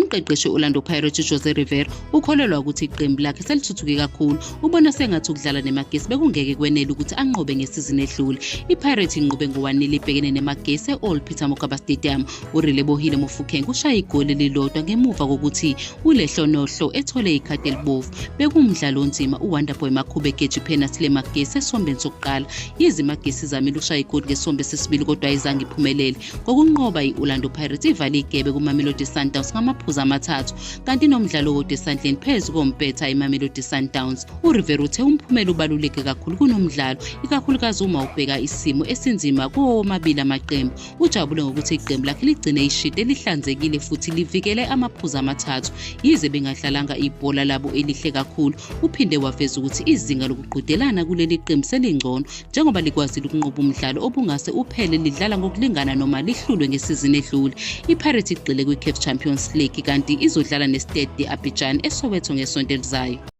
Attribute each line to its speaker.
Speaker 1: Umqeqeshi we-Orlando Pirates uJose Riveiro ukholelwa ukuthi iqembu lakhe selithuthuke kakhulu. Ubona sengathi ukudlala neMagesi bekungeke kwenele ukuthi anqobe ngesizini edlule. IPirates inqobe ngo-1-0 ibhekene neMagesi e-Old Peter Mokaba Stadium. URelebohile Mofokeng ushaye igoli elilodwa ngemuva kokuthi uLehlonohlo ethole ikhadi elibovu. Bekuwumdlalo onzima uWonderboy Makhuba egeja iphenathi leMagesi esiwombeni sokuqala. Yize iMagesi izamile ukushaya igoli ngesiwombe sesibili kodwa ayizange iphumelele. Ngokunqoba i-Orlando Pirates ivale igebe kuMamelodi Sundowns ngamaphuzu amathathu kanti nomdlalo owodwa esandleni phezu kompetha iMamelodi Sundowns. URivero uthe umphumela ubaluleke kakhulu kunomdlalo ikakhulukazi uma ubheka isimo esinzima kuwo womabili amaqembu. Ujabule ngokuthi iqembu lakhe ligcine ishidi elihlanzekile futhi livikele amaphuzu amathathu yize bengadlalanga ibhola labo elihle kakhulu. Uphinde waveza ukuthi izinga lokuqhudelana kuleli qembu selingcono njengoba likwazile ukunqoba umdlalo obungase uphele lidlala ngokulingana noma lihlulwe ngesizini edlule. IPirates igxile kwiCAF Champions League kanti izodlala neStade d'Abidjan eSoweto ngesonto elizayo.